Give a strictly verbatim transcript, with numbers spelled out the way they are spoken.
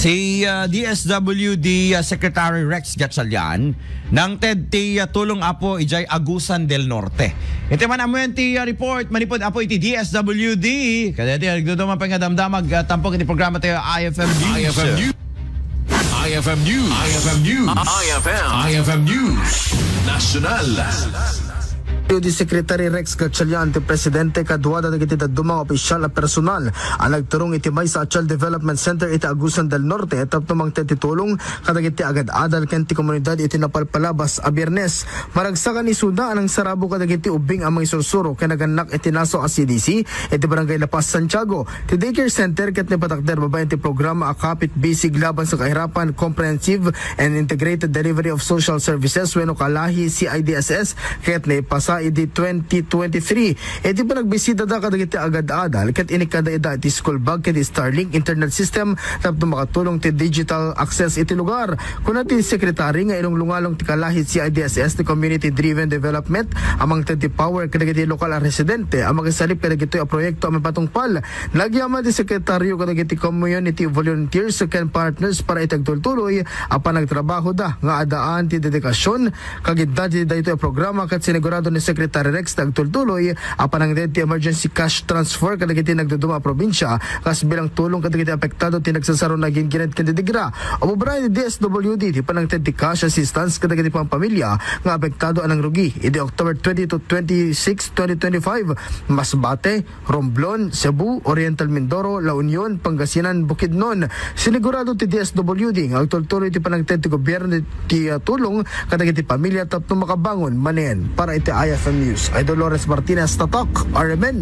Ti, ah, D S W D, ah, Secretary Rex Gatchalian, nangted ti, ah, tulong, Apo, idiay Agusan del Norte. Iti man amuen ti, ah, report, manipud, Apo, iti D S W D. Kadeti, agduduma pay nga damdamag, ah, tampok iti programa tayo, I F M News. I F M News. I F M News. I F M News. I F M. I F M News. Nasyonal. Deputy Secretary Rex Gatchalian ti presidente kaduada dagiti dadduma nga opisyal a personal a nagturong iti maysa a Child Development Center iti Agusan del Norte tapno mangted ti tulong kadagiti agad-adal ken ti komunidad iti napalpalabas a Biyernes. Maragsakan isuna a nangsarabo kadagiti ubbing a mangisursuro ken nagannak iti nasaw a C D C iti Barangay La Paz, Santiago. Ti daycare center ket naipatakder babaen ti programa a Kapit Bisig Laban sa Kahirapan, Comprehensive and Integrated Delivery of Social Services wenno Kalahi C I D S S ket naipasa idi twenty twenty-three. Iti panagbisidada kadagiti agad-adal ket inikkada ida iti school bag ket Starlink internet system tapno makatulong ti digital access iti lugar. Kuna ti Secretary nga ilunglungalong ti Kalahi C I D S S ti community-driven development a mangted ti power kadagiti lokal a residente a makisalip kadagitoy a proyekto a mapatungpal. Nagyaman ti Sekretaryo kadagiti community volunteers ken partners para iti agtultuloy a panagtrabahoda nga addaan ti dedikasion kagidda ti daytoy a programa ket sinigurado ni Secretary Rex ti agtultuloy a panangted ti emergency cash transfer kadagiti nagduduma a probinsia kas bilang tulong kadagiti apektado ti nagsasaro nga gingined ken didigra. Umobraen ti D S W D ti panangted ti cash assistance kadagiti pamilya nga apektado a nangrugi idi October twenty to twenty-six, twenty twenty-five. Masbate, Romblon, Cebu, Oriental Mindoro, La Union, Pangasinan, Bukidnon. Sinigurado ti D S W D nga agtultuloy ti panangted ti gobyerno ti, ah, tulong kadagiti pamilya tapno makabangon manen. Para iti I F M News, I Dolores Martinez, Tatak, R M N.